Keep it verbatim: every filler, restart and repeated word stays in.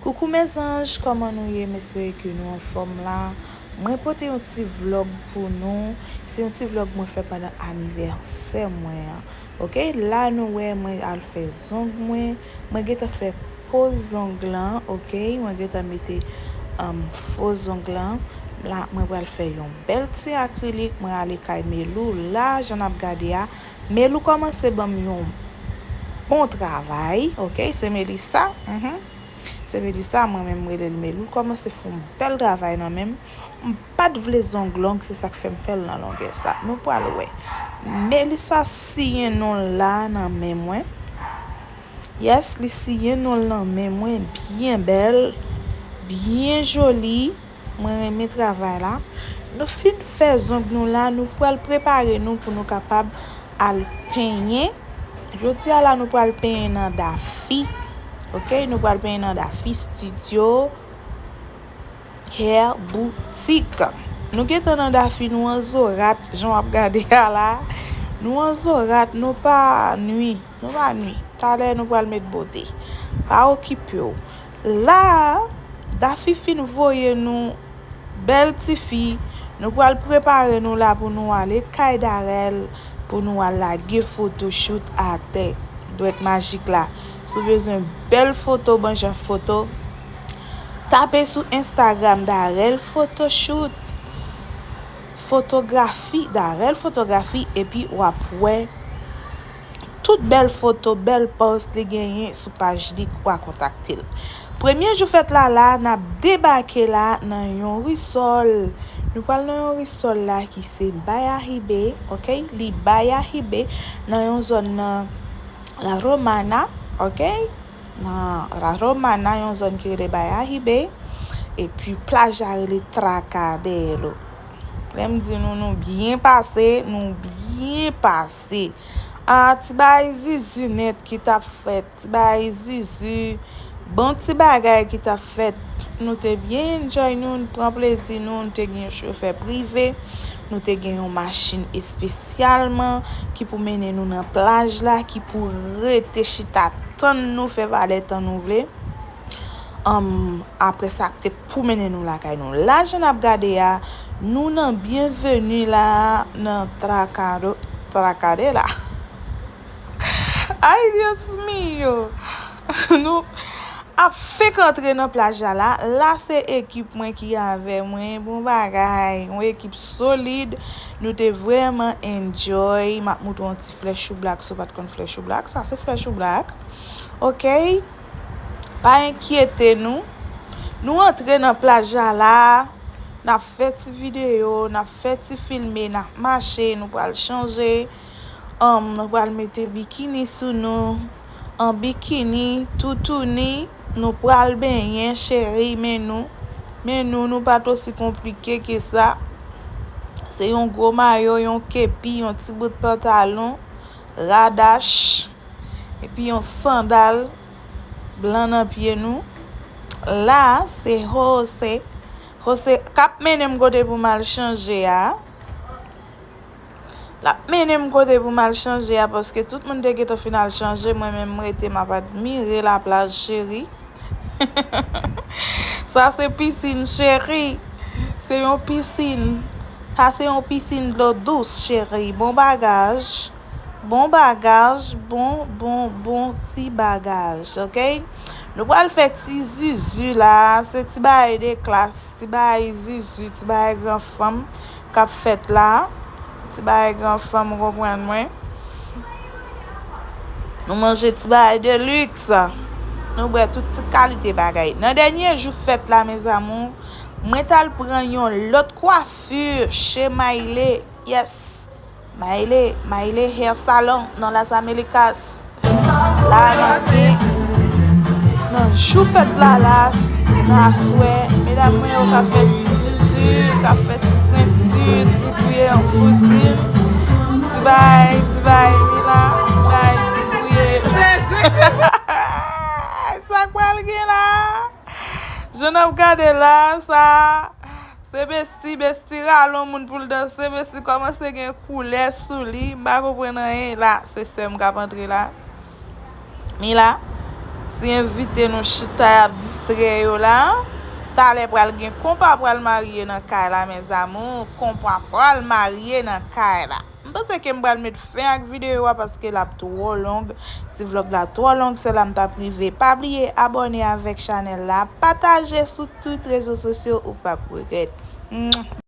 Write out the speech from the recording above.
Coucou mes anges, kòman nou ye? M espere ke nou anfòm la. Mwen pote yon ti vlòg pou nou. Se yon ti vlòg mwen fè pandan anivèsè mwen an. Oke, la nou wè mwen al fè zong mwen. Mwen gentan fè po zong lan, oke? Mwen gentan mete um, fo zong lan. La, mwen pral fè yon bèl ti akrilik. Mwen ale kay Melou la, jan n ap gade a. Melou kòmanse ban m yon bon travay, oke? Se Melissa. Mhm. Se Melissa, mwen menm m rele l Melou. Kòmanse fè yon bèl travay nan men m. M pa t vle zong long, se sa k fè m fè l nan longè sa. Nou pral wè. Melissa siyen non l la nan men mwen. Yes, li siyen non l nan men mwen. Byen bèl, byen joli. Mwen renmen travay la. Nou fin fè zong nou la, nou pral prepare nou pou nou kapab al penyen. Jodi a la, nou pral penyen nan Dafi. Oke, nou pral penyen nan Dafi Studio Hair Boutique. Nou gentan nan Dafi, nou an zorat, jan w ap gade a la. Nou an zorat, nou pa nwi. Nou pa nwi. Talè nou pral met bote. Pa okipe w. La, Dafi fin voye nou bèl tifi. Nou pral prepare nou la pou nou ale kay Darèl, pou nou al lage photoshoot atè. Dwèt majik la. Si w bezwen bèl foto, bon jan foto, tape sou Instagram Darèl Photoshoot. Fotografi, Darèl Fotografi, epi w ap wè tout bèl foto, bèl pòz li genyen sou paj li, w a kontakte l. Premye jou fèt la la, n ap debake la nan yon risòl. Nou pral nan yon risòl la ki se Bayahibe, oke? Li Bayahibe, nan yon zòn nan La Romana, oke? Nan La Romana, yon zòn ki rele Bayahibe. Epi plaj la rele Tracadero. Lè m di nou, nou byen pase, nou byen pase. Ah, ti bagay zuzu nèt ki t ap fèt, ti bagay zuzu, bon ti bagay ki t ap fèt. Nou te byen enjoy nou, nou pran plezi nou, nou te gen chofè prive, nou te gen yon machin espesyalman ki pou mennen nou nan plaj la, ki pou rete chita tann nou, fè valè tan nou vle. Anm, apre sa, te pou mennen nou lakay nou. La, jan n ap gade a, nou nan byenveni la, nan Tracado, Tracadera. Ay, Dios mío! Nou ap fenk antre nan plaj la la. La, se ekip mwen ki avè mwen. Bon bagay, yon ekip solid. Nou te vrèman enjoy. M ap moutre yon ti flè choublak, si w pa t konn flè choublak. Sa, se flè choublak. Oke? Pa enkyete nou. Nou antre nan plaj la la. N ap fè ti videyo, n ap fè ti filme, n ap mache, nou pral chanje. Anm, nou pral mete bikini sou nou. An bikini, toutouni, nou pral benyen, cheri, men nou. Men nou, nou pa t osi konplike ke sa. Se yon gwo mayo, yon kepi, yon ti bout pantalon, radach, epi yon sandal blan nan pye nou. La, se Jose. Jose k ap mennen m kote pou m al chanje a. L ap mennen m kote pou m al chanje a, paske tout moun te gentan fin al chanje, mwen menm m rete m ap admire laplaj cheri. Sa se pisin cheri. Se yon pisin. Sa se yon pisin dlo dous cheri. Bon bagaj. Bon bagaj. Bon, bon, bon ti bagaj. Oke? Nou pral fè ti zuzu la. Se ti bagay de klas. Ti bagay zuzu. Ti bagay gran fanm k ap fèt la. Ti bagay gran fanm, ou konprann mwen. Nou manje ti bagay de luxe. Nou bwè tout ti kalite bagay. Nan dènye jou fèt la, mes amours, mwen t al pran yon lòt kwafi chez Maile. Yes. Maile, Maile Hair Salon dans las Américas. La, n ap gen nan jou fèt la la, nan aswè, medam mwen yo ka fè ti zuzu, ka fè ti penti, ti bouye an soudil, ti bay, ti bay Mila, ti bay ti bouye. Sa k pral gen la? Jan n ap gade la, sa. Se besti, besti rale yon moun pou l danse, besti kòmanse gen koulè sou li. M pa konprann anyen la, se sè m k ap antre la. Mila, Ti envite nou chita y ap distrè yo la. Talè pral gen konpa pral marye nan kay la, mes amours. Konpa pral marye nan kay la. M panse ke m pral met fen ak videyo a paske l ap twò long. Ti vlòg la twò long, se la m t ap rive. Pa bliye abòne avèk chanèl la, pataje sou tout rezo sosyo, ou p ap regrèt. Mwah.